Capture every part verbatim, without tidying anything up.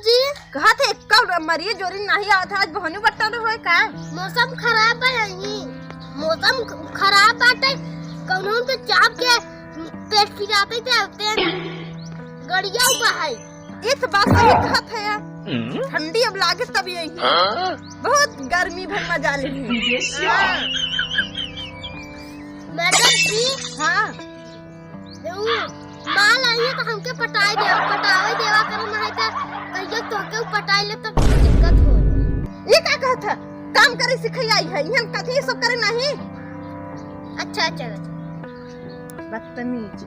जी। कहत है, एक्का मरीज जोरी नाही आवत है, आज बहनी बट्टा न होए का? मौसम खराब बा यही, मौसम ख-, खराब बाटे, कौनो तो चाप के पेट पिराते ते, ते गड़िया हुआ है। इत बात सही कहत है यार। हम्म? ठंडी अब लागे तब यही। हाँ? बहुत गर्मी भर मजा ले। हाँ। मैडम जी। हाँ। ऊ माल आई है तो हमके पटाई दे, पटावे देवा करो, नहीं तो कहियो तोके ऊ पटाई ले तो दिक्कत हो। ये का कहत है? काम करे सिखाई आई है, इहन कथी सब करे नहीं? अच्छा, अच्छा, अच्छा। बदतमीज।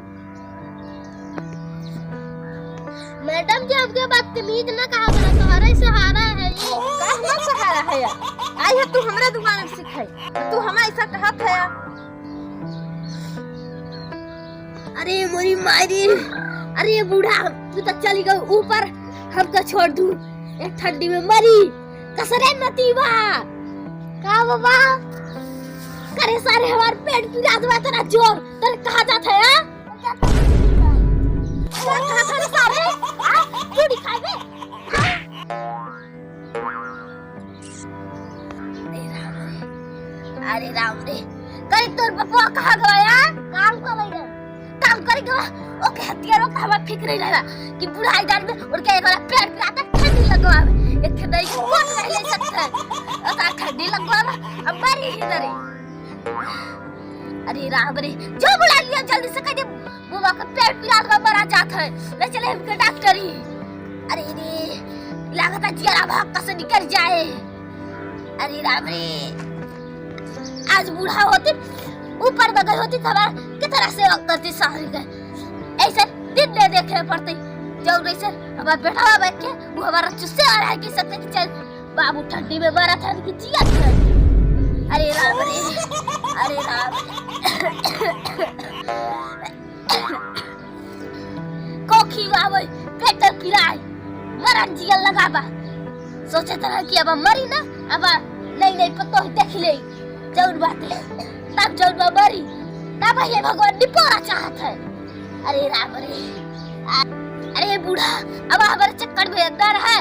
मैडम जी, हमके बदतमीज ना कहा करो, तुम्हारा ही सहारा है ये। का हमार सहारा है यार? आई है तू हमरा दुकान में सिखाई, तू हमें ऐसा कहत है यार। अरे मोरी मारी, अरे बूढ़ा, तू तो चली गई ऊपर, हमका छोड़ दू, एक ठंडी में मरी। कसरे मतीवा। का बाबा? करे सारे हमार पेट पिरात बा तेरा जोर, तेरे कहा जात है, हाँ? क्या कहा था रे सारे? हाँ? चूड़ी खाए बे? अरे राम रे, अरे राम रे, करे तोर बपुआ कहाँ गवा यार? काम करे गवा। काम करे गवा, ओके हथियारों का हमार फिक्र नहीं रहला कि बुढ़ाई दान में उनके एक वाला पेड़ पे आता ठंडी लगवा, एक ठंडी की कोट नहीं ले सकता है, ओका ठंडी लगवा, अब मरी ही डरे। अरे राम रे, जो बुला लिया जल्दी से कह दे, बुआ का पेट पिरात बा, मरा जात है, ले चले हमके डॉक्टरी। अरे रे, लागत है जिया भाग कसे निकल जाए। अरे राम रे, आज बूढ़ा होती, ऊपर में गई होती तो हमार कितना सेवा करती सारी के। ऐसे दिन नहीं देखे पड़ते, जो ऐसे हमार बेटा बैठ के वो हमारा चुस्से आ रहा है कि सकते कि चल बाबू ठंडी में मरत है कि जियत है। अरे राम रे, अरे राम रे। कोखी आवे, पेट पिराए, मरन जियल लगाबा। सोचत रहे कि अब मरी ना, अब नई नई पतोह देख ले, जौन बाटे, तब जौन बा मरी, तब ये भगवान निपोरा चाहत है। अरे राम रे, आ, अरे बूढ़ा, अब हमारे चक्कर में अंदर है,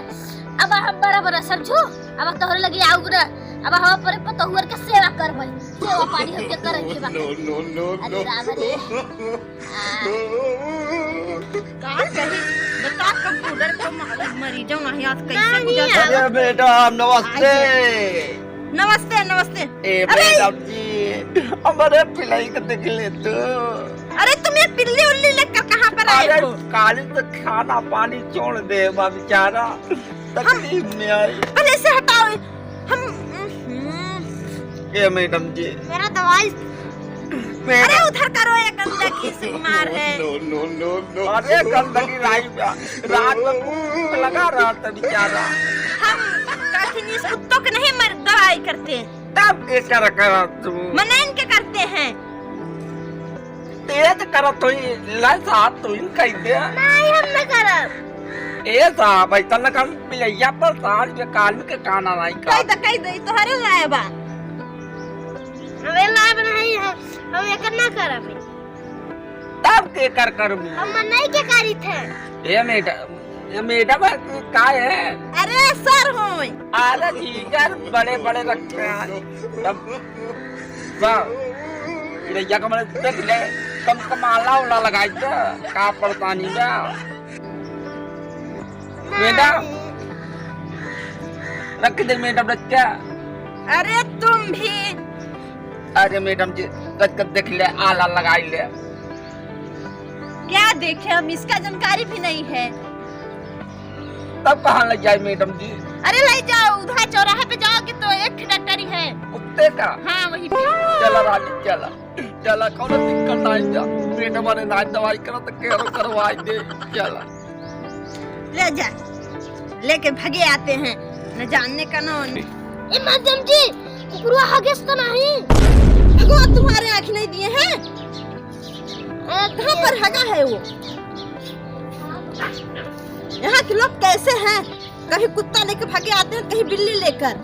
अब हम बड़ा बड़ा समझू, अब तोहरे लगे आउग ना, अब हम अपने पतोहुअर के सेवा करबै, सेवा पानी हमके करे के बा। No, no, no, अरे no। राम रे। आ। का कही, बता कब उधर को म-, मरीजों नहीं आज कैसे नहीं गुजर आवा। अरे मैडम, नमस्ते। नमस्ते, नमस्ते। ए अरे! मैडम जी, हमारे पिलाई के देख ले तू। अरे तुम ये पिल्ली उल्ली लेकर कहाँ पर आए अरे हो? काली तो खाना पानी छोड़ दे बा बेचारा। तकलीफ में आई। पहले से हटाओ। हम, हम्म। ए मैडम जी। मेरा दवाई। मैडम। अरे उधर करो, ये गंदगी से बीमार है। No, no, no, no। अरे गंदगी लाई बा। रात में कुत्ता लगा रहा था बेचारा। हम कठिन इस कुत्तों के नहीं मर दवाई करते। तब के कर करत तू? मनैन के करते हैं। तेज करत होई, ला साहब तू ही कह दे। नहीं, हम न करब। ए साहब, ऐसा न कर, पिलैया पर साल के काल के काना नहीं कर। कह दे, कह दे, तोहरे लाए बा। हमें लाए बा नहीं, हम, हम एकर ना करब। तब के कर करबू? हम मनई के करी थे। ए मैडम, ये मैडम है कि का है? अरे सर होय। अरे जीगर बड़े बड़े रखते हैं। तब सर, भैया का मैंने देख ले, कम से कम आला उला लगाई दे, का परेशानी बा? मैडम, रख दे मैडम, रख के। अरे तुम भी। अरे मैडम जी, रख कर देख ले, आला लगाई ले। क्या देखे हम, इसका जानकारी भी नहीं है। तब कहाँ ले जाए मैडम जी? अरे ले जाओ, उधर चौराहे पे जाओगे तो एक ठे डॉक्टरी है। कुत्ते का? हाँ, वही पे। चला रानी, चला। चला, कौनो दिक्कत नहीं जा। पेट मारे ना दवाई करा तो केरो करवाई दे। चला। ले जा, लेके भागे आते हैं, न जानने का न। ए मैडम जी, कुकुरवा हगेस तो नहीं? अगो, अब तुम्हारे आँख नहीं दिए हैं? कहाँ पर हगा है वो? यहाँ के लोग कैसे हैं, कभी कुत्ता लेके भागे आते हैं, कभी बिल्ली लेकर।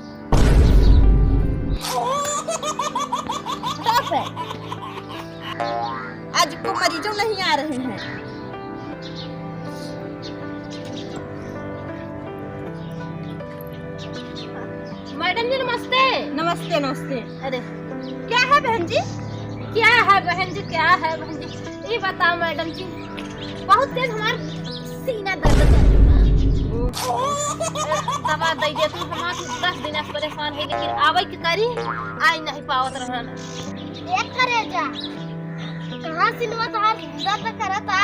Stop है। आज को मरीजों नहीं आ रहे हैं। जी, नमस्ते। नमस्ते, नमस्ते। अरे, क्या है बहन जी? क्या है बहन जी, क्या है बहन जी? ये बताओ मैडम जी, बहुत तेज हमार सीना दर्द करत बा। दवा दे दे तू, हमार दस दिन से परेशान है, लेकिन आवे के करी, आई नहीं पावत रहन। एक करेजा, कहाँ सीनवा तोहार दर्द करता?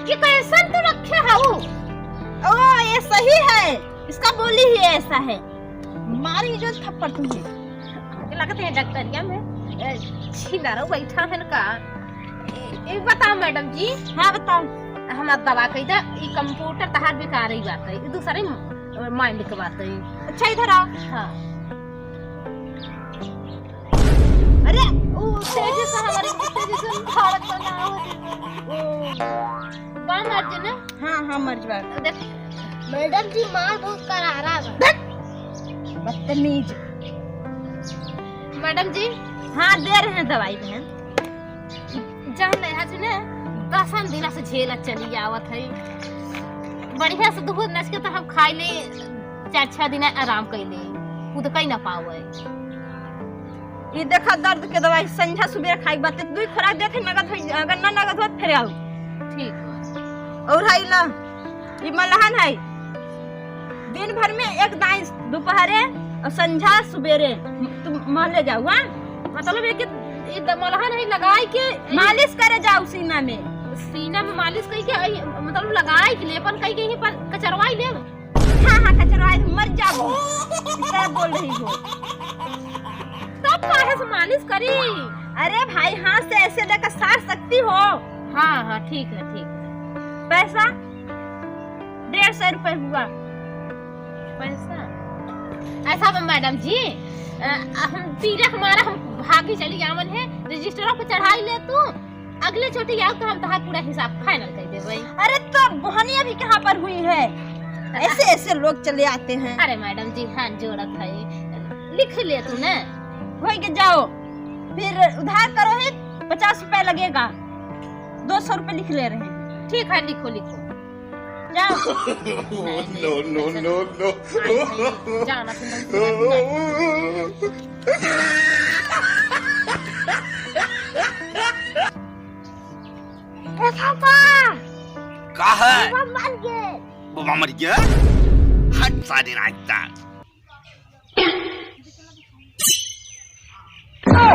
ये कैसन तू रखे हऊ? ओ, ये सही है, इसका बोली ही ऐसा है। मारी जो थप्पड़ तुम्हें। हमके लगत है डॉक्टरिया में, ए, छिनारो बैठा है न का? ए, ए, बताओ मैडम जी। हाँ, बताओ। हमार दवा कही था, ई कंप्यूटर तहार बेकार ही बात है, ई दूसरे म-, माइंड के बात है। अच्छा, इधर आओ। हाँ। अरे, ओ तेजी से हमारे तेजी से धड़कन ना हो। ओ, बा मर्ज ना? हाँ, हाँ, मर्ज बा। देख, मैडम जी, मार बहुत करारा बा। देख, बदतमीज। मैडम जी। हाँ, दे रहे हैं दवाई बहन। जान ले, आज ने दसन दिन से झेला चली आवत है। बढ़िया से दूध नच के तो हम खाई ले, चार छह दिन आराम कर ले, कूद कहीं ना पावे। ये देखा दर्द के दवाई संझा सुबेरे खाई के बात, दुई खुराक देते नगद होई, अगर ना नगद होत फिर आओ। ठीक बा। और है ला, ये मलहन है, दिन भर में एक दाई दोपहरे और संझा सुबेरे तुम महले जाओ, हाँ? मतलब एक, ये द-, मलहन है लगाई के मालिश करे जाओ सीना में। सीना में मालिश कई के, आई, मतलब लगाई के लेपन कई के यहीं पर कचरवाई ले। हाँ, हाँ, कचरवाई, मर जाबू। इस तरह बोल रही हो। तब काहे से मालिश करी? अरे भाई, हाथ से ऐसे लेकर सार सकती हो? हाँ, हाँ, ठीक है, ठीक है। पैसा? डेढ़ सौ रुपए हुआ। पैसा? ऐसा बा मैडम जी, अ, हम पीरा हमारा, हम भागी चली जावन है, रजिस्टरों पे चढ़ाई ले तू, अगले चोटी आओ तो हम तहार पूरा हिसाब फाइनल कर देबै। अरे तो बोहनिया भी कहाँ पर हुई है? ऐसे ऐसे लोग चले आते हैं। अरे मैडम जी, हाथ जोड़त है, लिख ले तू ना। होई के जाओ, फिर उधार करो है, पचास रुपए लगेगा, दो सौ रुपए लिख ले रहे हैं। ठीक है, लिखो, लिखो। जाओ। No, no, no, no। जाना तो नहीं। ए पापा! का है? पापा मर गए। बाबा मर गया? हट सारे रास्ता।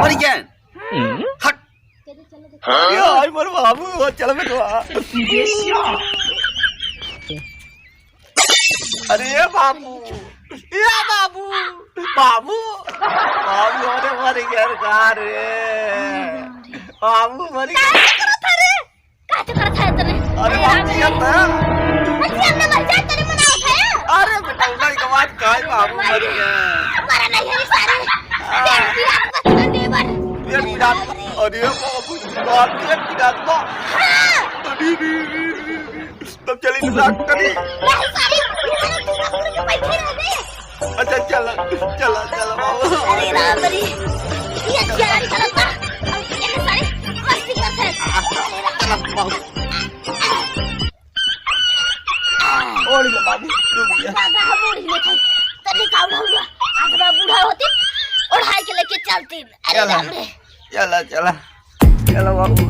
मर गया? हट। अरे, हाय मोर बाबू, चल बेटवा। अरे बाबू, ए बाबू, बाबू, बाबू, अरे मर गया रे, का रे? बाबू मर गया। का करत है रे? का करत है तेरे? अरे बाबू, जिया था। अरे हमने मर जाए तेरे मनावत है। अरे बेटा, उन्हीं के बाद काहे बाबू मर गया? मरा नहीं है सारे। पेट पिरात बा तेरे देवर। पेट पिरात, अरे बाबू, बाप पेट पिरात बा। हाँ। अरे रे रे रे रे। तब चली डॉक्टरी। नहीं सारे, तू तो बैठे रह गए। अच्छा, चला, चला, चला, बाबू। अरे राम रे, ये क्या रे गलत बा? अब ये सारे मस्ती करते हैं। अरे राम। चला, बाबू। ओढ़ ले, बाबू, डूब गया। दादा, हम ओढ़ ले थे। तनी का उड़ा हुआ। आज बा बूढ़ा होती, ओढ़ाई के लेके चलती। अरे चला। राम रे। चला, चला। चलो बाबू।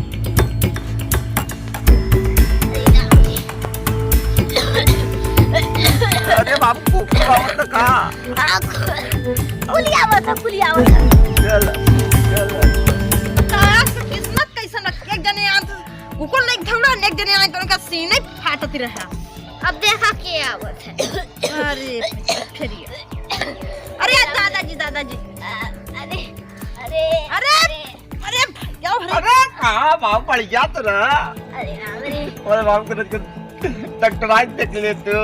अरे बाबू, कुकुर आवत है का? हाँ, कुलिया आवत है, कुलिया आवत है। चलो, चलो। तारा से किस्मत कैसन रख-, एक जने आन, कुकुर लेके दौड़ा, एक जने आन, तो उनका सीने फाटत रहा। अब देखा के आवत है। अरे, फिर ये। अरे, दादाजी, दादाजी। अरे, अरे, अरे, अरे। अरे भैया, अरे। अरे कहाँ बाबू, बढ़िया तो रहा। अरे राम रे। अरे बाबू को तो डॉक्टर आज देख ले तू।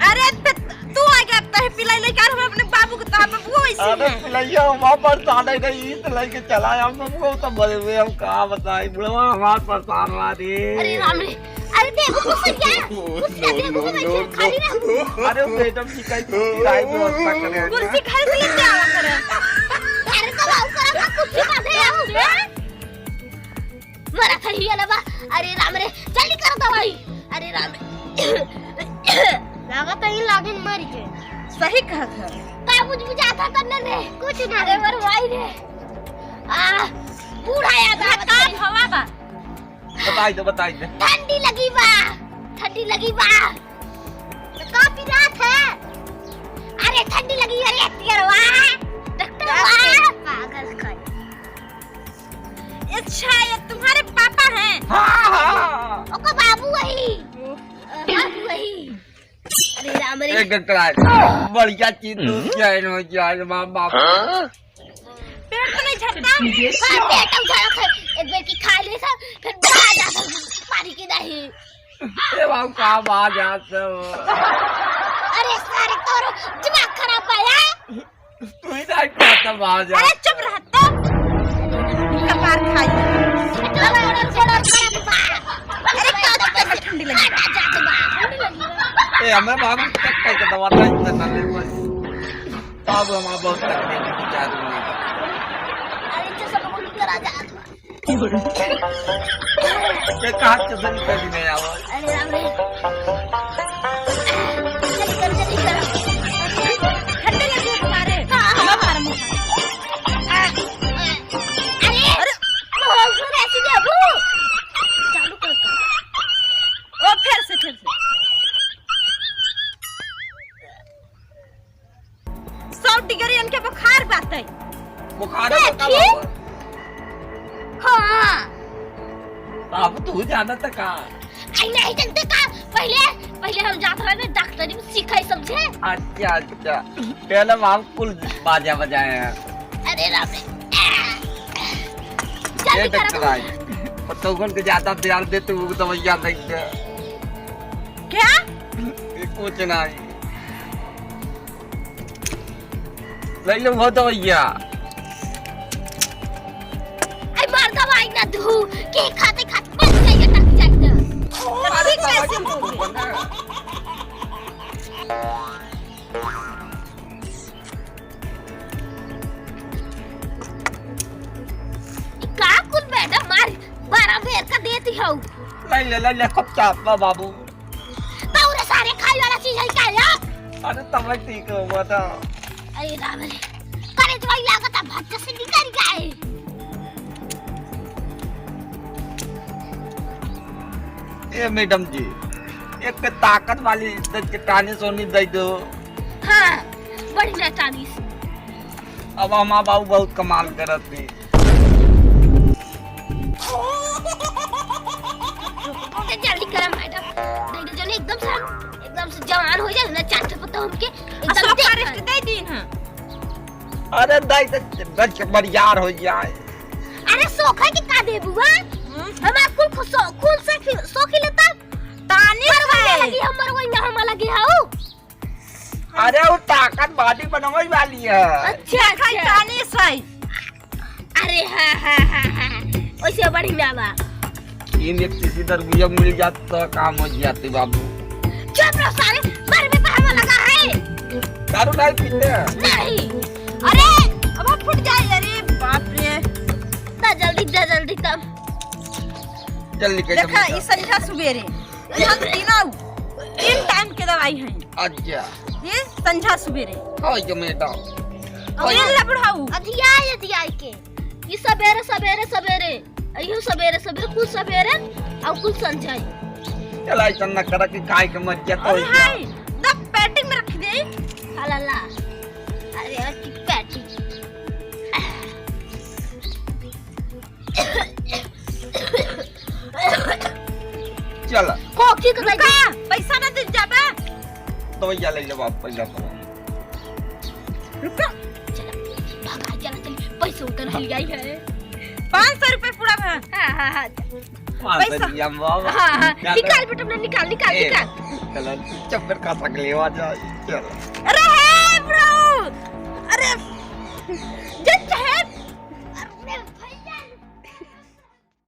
अरे त-, तू आ गया, तहे पिलाई लेके आ, हम अपने बाबू को, तहार बाबू वैसे अरे है। पिलैया हम परेशान है, नहीं, ई तो लेके चला, हम बाबू को तो मरे हुए, हम का बताई, बुढ़वा हमार परेशान हुआ रे। अरे राम रे। अरे देखो, कुछ क्या? कुछ क्या? देखो, मैं खाली ना हूँ। अरे, मैडम जी, कहीं कुर्सी लाए व्यवस्था करें। कुर्सी घर से लेके आवा करें। अरे, तो लाओ करा, मैं कुर्सी बांधे आऊँ, हैं? मरा था ही अलवा। अरे राम रे, जल्दी कर दवाई। अरे राम रे। लागत है, ई लागिन मर गए। सही कहत है। का बुझ बुझात है तन्ने रे? कुछ ना रे, मरवाई रे। आ, बूढ़ा याद अरे, आवत का है। भवा बा? बताई दे, बताई दे। ठंडी लगी बा, ठंडी लगी बा। तो का पिरात है? अरे, ठंडी लगी, अरे, तेरवा, डॉक्टर का बा। पागल कर। अच्छा, ये तुम्हारे पापा हैं? हाँ, हाँ। ओकर बाबू वही। बाबू वही। अरे राम रे। एक डॉक्टर आए। बढ़िया चीज तो क्या है, क्या है, बाप, बाप। पेट तो नहीं झड़ता? हाँ, पेट तो झड़त है। एक बेर की खा ले सा, फिर बढ़ा जाता है, पानी की नहीं। ए बाबू, का बात जात हो? अरे सारे तोरो दिमाग खराब है, हैं? तू ही नहीं खाता बात जात। अरे चुप रह तो। कपार खाई। अरे का तो ठंडी लगी। ए, हमें बाबू तक कह के दवा दे, इतना ना ले बस। बाबू हमारा बहुत तकलीफ में जा रही है। अरे तो सब कुछ करा जा। ये कहाँ से बंद कर दी नया आवाज? अरे राम रे। जल्दी कर, जल्दी कर। ठंडे लगे तुम्हारे। हाँ, हाँ। लो मार मुँह। अरे, अरे। ओ, फिर ऐसे दे, अबू। चालू कर। ओ, फिर से, फिर से। सौ डिग्री इनके बुखार बाटे। बुखार है, देखी? बता बाबू। हाँ। अब तू जाना त का? आई नहीं जानते का? पहले, पहले हम जात रहे डॉक्टरी में सीखे समझे। अच्छा, अच्छा। पहले हम कुल बाजा बजाए हैं। अरे राम रे। ये जल्दी करो। डॉक्टर आई। पतोहन के ज्यादा ध्यान देते, वो दवाइयाँ देंगे। क्या? ये कुछ नहीं। ले लो वो दवाइया। अरे मार दवाई ना दू, के खाते खाते बच जाइए, टक जाइए। अरे ठीक है, दवाई सिंह। तो ना। ई का कुल मैडम मार बारह बेर का देती हौ। ले ले, ले ले, खूब चाप बा बाबू। तौरे सारे खाए वाला चीज है क्या यार? अरे तब ठीक हो हुआ था। अरे राम रे, करे दवाई लागत है भट्ट से निकल गए। ए मैडम जी, एक ताकत वाली दे के टानिस ओनिस दे दो। हाँ, बढ़िया टानिस। अब हमार बाबू बहुत कमाल करत है। जल्दी करा मैडम, दे दे जल्दी, एकदम से हम, एकदम से जवान हो जाए ना, चार ठो पत्ता हमके एकदम अशोक देखा। Forest दे दी ना। अरे दाई, तो बच बरियार हो जाए। अरे सोखा के का देबू, हाँ? हम्म। हमार कुल खो-, सो-, कुल से खि-, सोखी लेता। तानी मरवाई है। लगी, हम मरवाई ना, हम लगी हाउ। अरे वो ताकत body बनवाई वाली है। अच्छा, देखा, अच्छा। तानी सही। अरे हाँ, हाँ, हाँ, हाँ। वैसे बढ़िया बा। तीन एक तीसी दरगुजा मिल जात तो काम हो जाते बाबू। चुप रहो सारे, मर में तो हवा लगा है। दारू नहीं पीते हैं? नहीं। अरे, अब फुट जाए, अरे बाप रे। दा जल्दी, दा जल्दी तब। जल्दी कर, देखा, जल्दी कर। ई संझा सुबेरे, ई हम तीनों, तीन time के दवाई है। अच्छा। ये संझा सुबेरे। हाँ, ये मैडम। और ये ले बुढ़ाऊ। अधिया, अधिया के। ई सबेरे, सबेरे, सबेरे, अइहो सबेरे, सबेरे, कुछ सबेरे अउर कुछ संझाई। चला, ऐसा न करा कि खाए के मर जाए तो अरे हो गया। हाय, दब पेटी में रख दे। हालाला। अरे यार, की पेटी। चला। खोखी तो रुका, पैसा ना दे जाबा। दवाइया ले लेबा आप पहले तो। रुको। चला, भागा, चला, चला, पैसों का नहीं आई है। पाँच सौ रुपए पूरा भा। हाँ, हाँ, हाँ, चल। पाँच सौ पैसा। रुपया में बाबा। हाँ, हाँ, निकाल निकाल दो। बेटा, अपना निकाल, निकाल, ए, निकाल। चलो, चप्पल का सक लेवा जाए, चलो। अरे हे प्रभु, अरे, जब